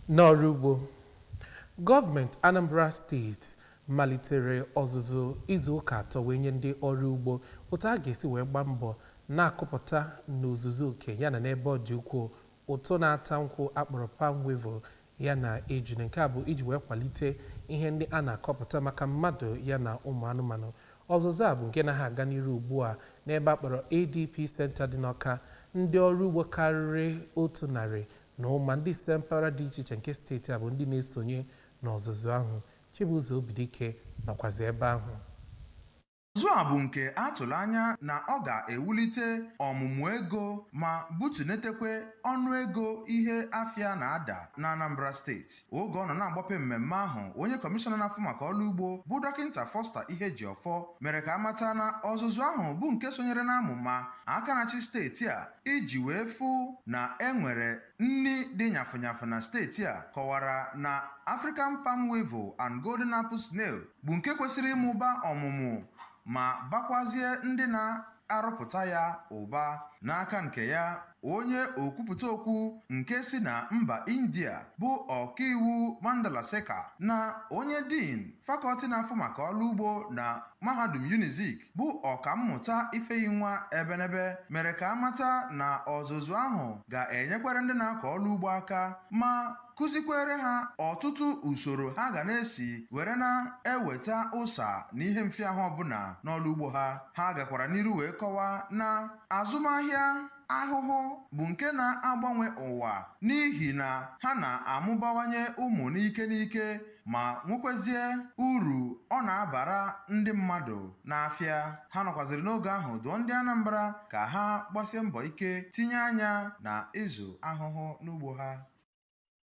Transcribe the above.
N'ọrụ ugbo, gọọmenti Anambra Steeti malitere ọzụzụ izu ụka 3 wee nye ndị ọrụ ugbo otu a ga-esi wee gbaa mbọ na-akụpụta n'ozuzu oke yana n'ebe ọ dị ukwuu ụtụ na-ata nkwụ akpọrọ palm weevil yana ejuna. Nke a bụ iji wee kwalite ihe ndị a na-akọpụta maka mmadụ yana ụmụ anụmanụ. Ọzụzụ a bụ nke na ha aga n'iru ugbu a n'ebe a kpọrọ ADP Center dị n'Awka. Ndị ọrụ ugbo karịrị 100 na ụma ndị site mpaghara dị iche iche nke steeti a bụ ndị na-esonye n'ọzụzụ ahụ. Chibuzo Obidike nọkwazi ebe ahụ. Ọzụzụ a bụ nke a tụrụ anya na ọ ga-ewulite ọmụmụ ego ma butunetekwe ọnụego ihe afịa na-ada na Anambra Steeti. Oge ọ nọ na-agbape mmemme ahụ, onye kọmishọna na-afụ maka ọrụ ugbo bụ Dọkịnta Foster Ihejiọfọ mere ka amata na ọzụzụ ahụ bụ nke sonyere n'amụma aka na-achị steeti a iji wee fụ na e nwere nni dị nyafụnyafụ na steeti a, kọwara na African Palm Weevil and Golden Apple Snail bụ nke kwesịrị ịmụba ọmụmụ ma bakwazie ndị na-arụpụta ya ụba. N'aka nke ya, onye okwupụta okwu nke si na mba India bụ ọkaiwu Mandala Seka na onye dean faculty na-afụ maka ọrụ ugbo na mahadum Unizik bụ ọkammụta Ifeyinwa Ebenebe mere ka amata na ọzụzụ ahụ ga-enyekwere ndị na-akọ ọrụ ugbo aka ma kụzikwere ha ọtụtụ usoro ha ga na-esi were na-eweta ụsa na ihe mfịahụ ọbụla n'ọrụ ugbo ha. Ha gakwara n'iru wee kọwaa na azụmahịa ahụhụ bụ nke na-agbanwe ụwa n'ihi na ha na-amụbawanye ụmụ n'ike n'ike ma nwekwezie uru ọ na-abara ndị mmadụ n'afịa. Ha nọkwaziri n'oge ahụ dụọ ndị Anambra ka ha gbasie mbọ ike tinye anya na ịzụ ahụhụ n'ugbo ha.